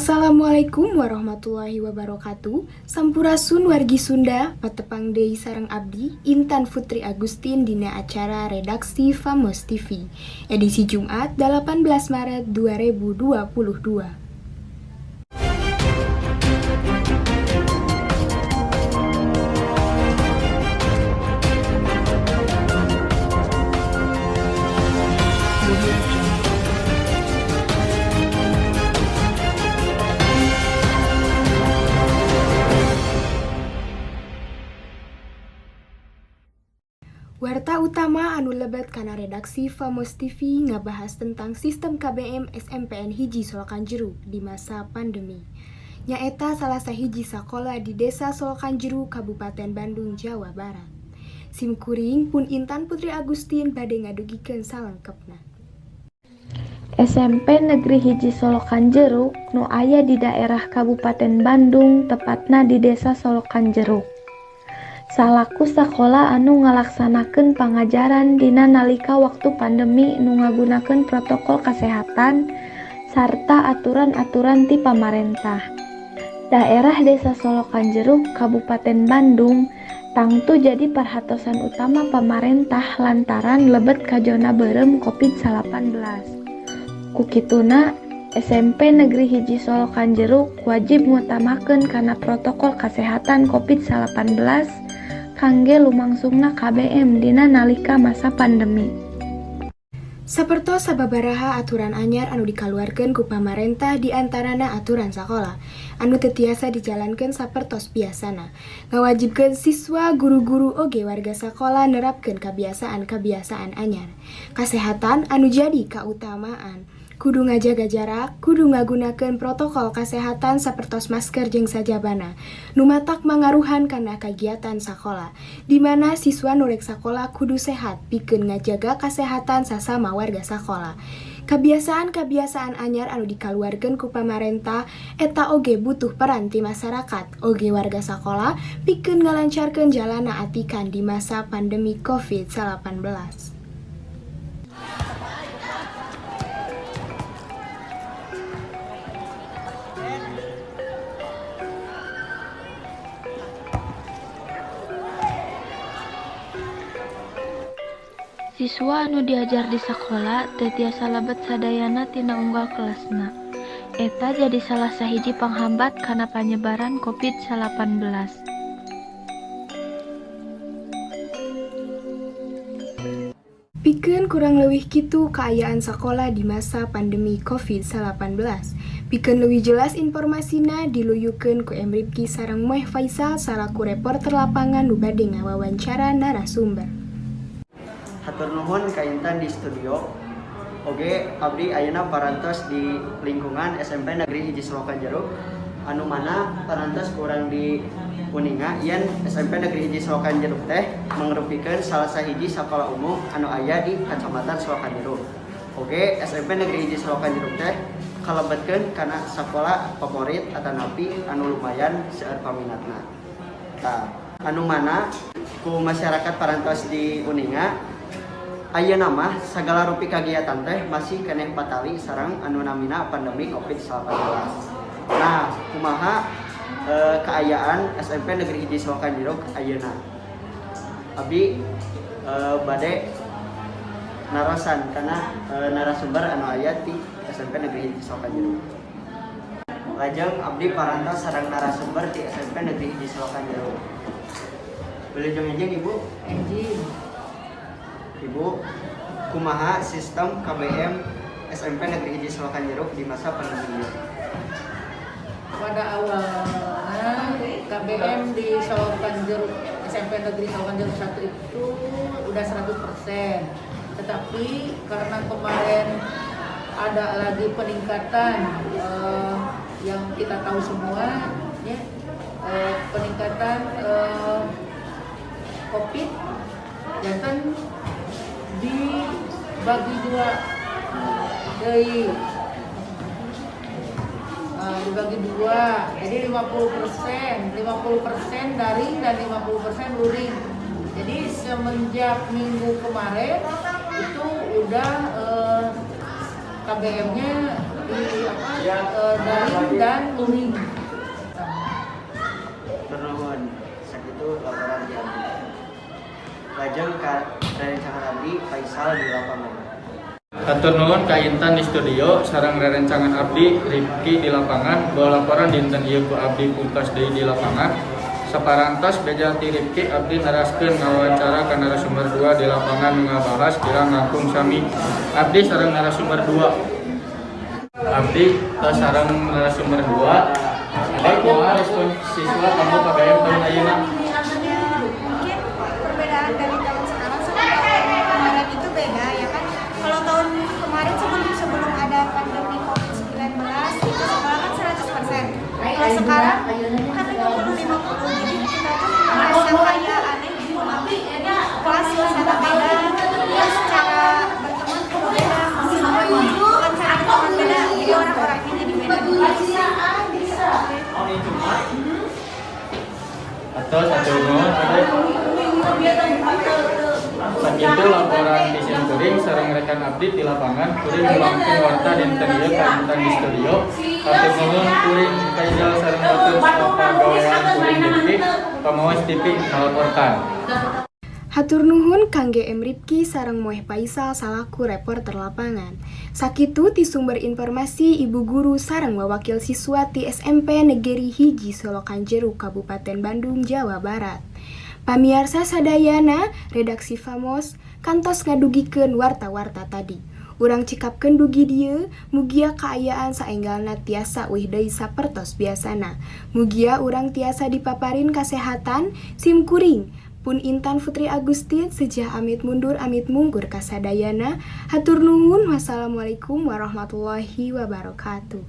Assalamualaikum warahmatullahi wabarakatuh. Sampurasun wargi Sunda, patepang deui sareng abdi Intan Putri Agustin dina acara Redaksi Famos TV edisi Jumat 18 Maret 2022. Warta utama anu lebet kana redaksi Famos TV ngabahas tentang sistem KBM SMPN 1 Solokanjeruk di masa pandemi. Nyaeta salah sahiji sakola di Desa Solokanjeruk, Kabupaten Bandung, Jawa Barat. Sim kuring pun Intan Putri Agustin bade ngadugikeun salengkepna. SMP Negeri 1 Solokanjeruk nu aya di daerah Kabupaten Bandung, tepatna di Desa Solokanjeruk. Salaku sakola anu ngalaksanakeun pangajaran dina nalika waktu pandemi nu ngagunakeun protokol kasehatan sarta aturan-aturan ti pamarentah. Daerah Desa Solokanjeruk, Kabupaten Bandung, tangtu jadi perhatosan utama pamarentah lantaran lebet ka zona beureum COVID-19. Ku kituna, SMP Negeri 1 Solokanjeruk wajib ngutamakeun kana protokol kasehatan COVID-19 kangge lumangsungna KBM dina nalika masa pandemi. Sapertos sababaraha aturan anyar anu dikaluarkeun ku pamarentah, di antarana aturan sakola anu teu tiasa dijalankeun sapertos biasana, ngawajibkeun siswa, guru-guru oge warga sakola nerapkeun kabiasaan-kabiasaan anyar kasehatan anu jadi kautamaan, kudu ngajaga jarak, kudu ngagunakeun protokol kasehatan sapertos masker jeung sajabana, nu matak mangaruhan kana kagiatan sakola, di mana siswa nu rek sakola kudu sehat pikeun ngajaga kasehatan sasama warga sakola. Kabiasaan-kabiasaan anyar anu dikaluarkeun ku pamarentah eta oge butuh peran ti masyarakat oge warga sakola pikeun ngalancarkeun jalanna atikan di masa pandemi COVID-19. Siswa anu diajar di sakola teu tiasa lebet sadayana tina unggal kelasna. Eta jadi salah sahiji panghambat kana panyebaran COVID-19. Pikeun kurang leuwih kitu kaayaan sakola di masa pandemi COVID-19. Pikeun leuwih jelas informasina diluyukeun ku M. Rifki sareng Moeh Faisal salaku reporter lapangan nu bade ngawawancara narasumber. Hatur nuhun ka Intan di studio. Oge, abdi ayeuna parantos di lingkungan SMP Negeri 1 Solokanjeruk, anu mana parantos kurang di uninga yen SMP Negeri 1 Solokanjeruk teh mangrupikeun salah sahiji sakola umum anu aya di Kacamatan Solokanjeruk. Oge, SMP Negeri 1 Solokanjeruk teh kalebetkeun kana sakola favorit atanapi anu lumayan seueur paminatna. Tah, anu mana ku masyarakat parantos di uninga, ayeuna mah sagala rupi kagiatan teh masih keneh patali sareng anu namina pandemi COVID-19. Nah, kumaha kaayaan SMP Negeri 1 Solokanjeruk ayeuna? Abdi bade narosan kana narasumber anu aya di SMP Negeri 1 Solokanjeruk. Lajeng abdi parantos sareng narasumber di SMP Negeri 1 Solokanjeruk. Wilujeng enjing, Ibu. Enjing. Ibu, kumaha sistem KBM SMP Negeri 1 Solokanjeruk di masa pandemi ini? Pada awalnya KBM di Solokanjeruk, SMP Negeri Solokanjeruk 1 itu udah 100%. Tetapi karena kemarin ada lagi peningkatan yang kita tahu semua ya, peningkatan COVID ya kan, dibagi dua dari dibagi dua, jadi 50%, 50% daring dan 50% luring. Jadi semenjak minggu kemarin itu udah KBM-nya 50%. Di apa, daring dan luring. Hatur nuhun, sakitu laporan ti abdi. Lajeng ka rerencangan abdi Faisal di lapangan. Hatur nuhun ka Intan di studio sareng rerencangan abdi Rifki di lapangan. Bawa laporan dinten ieu ku abdi pungkas deui di lapangan. Saparantos beja ti Rifki, abdi neraskeun ngawawancara ka narasumber 2 di lapangan nu ngabahas kirang langkung sami. Abdi sareng narasumber 2. Abdi tos sareng narasumber 2. Ada kumaha respon siswa kanggo KBM tahun ayeuna? Mungkin perbedaan dari tahun sekarang sama tahun kemarin itu beda ya kan. Kalau tahun kemarin sebelum sebelum ada pandemi COVID-19 itu sekolah kan 100%. Kalau sekarang kan 50 50, jadi kita tuh merasa kayak aneh gitu, kelas suasana beda, terus cara berteman tuh beda, maksudnya bukan cara berteman beda, jadi orang-orangnya jadi beda. Atau satu nuhun ada. Sakitu laporan ti sim kuring sareng rekan abdi di lapangan. Kuring ngulangkeun warta dinten ieu ka Intan di studio. Hatur nuhun, kuring Faizal sareng batur sapagawean kuring Rifki, Pamawas TV melaporkan. Hatur nuhun kangge M. Ripki sareng Moeh Faisal salaku reporter lapangan. Sakitu ti sumber informasi ibu guru sareng wawakil siswa ti SMP Negeri 1 Solokan Jeruk, Kabupaten Bandung, Jawa Barat. Pamiarsa sadayana, redaksi Famos kantos ngadugikeun warta-warta tadi. Urang cekapkeun dugi dieu, mugia kaayaan saenggalna tiasa uih deui sapertos biasana. Mugia urang tiasa dipaparin kasehatan. Sim kuring pun Intan Putri Agustin sejah amit mundur amit mungkur kasadayana. Hatur nuhun, wassalamualaikum warahmatullahi wabarakatuh.